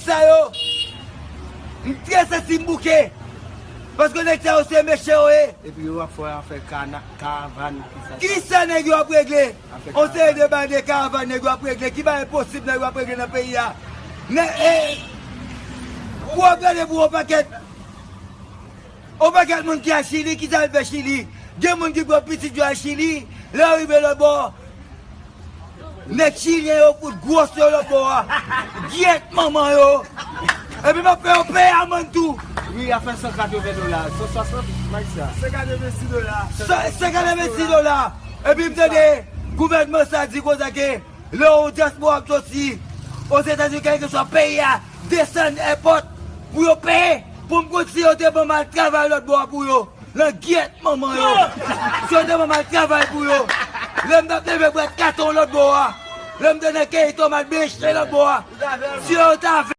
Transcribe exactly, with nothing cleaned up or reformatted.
Sa yo, m trè santi m bouke. Paske nèg sa yo se mechan yo ye. Epi yo ap fè afè kana-, karavàn, kisa. Kisa nèg yo ap regle? Afè on seri de bagay de karavàn nèg yo ap regle. Ki bagay posib nèg yo ap regle nan peyi a? Nè, e, pou w ap gade pou yon pakèt, yon pakèt moun ki al Chili, ki sa yo fè Chili? Gen moun ki pran pitit yo al Chili, lè yo rive lòtbò, nèg chilyen yo fout gwòs yo lòtbò a. Gyèt manman yo. Epi m ap fè yo peye amann tou. Wi, afè san katreven dola, san swasant, may sa. San katreven sis dola. San, san katreven sis dola. Epi m tande gouvènman sa di konsa ke lè yon dyaspora ap soti Ozetazini, kèlkeswa peyi a, desann èpòt pou yo peye, pou m konn si yo te ban m al travay lòtbò a pou yo. Nan gyèt manman yo. Si yo te ban m al travay pou yo. Lè m t ap leve bwèt katon lòtbò a. Lè m te nan keyi tomat bèche lòtbò a. Si yo ta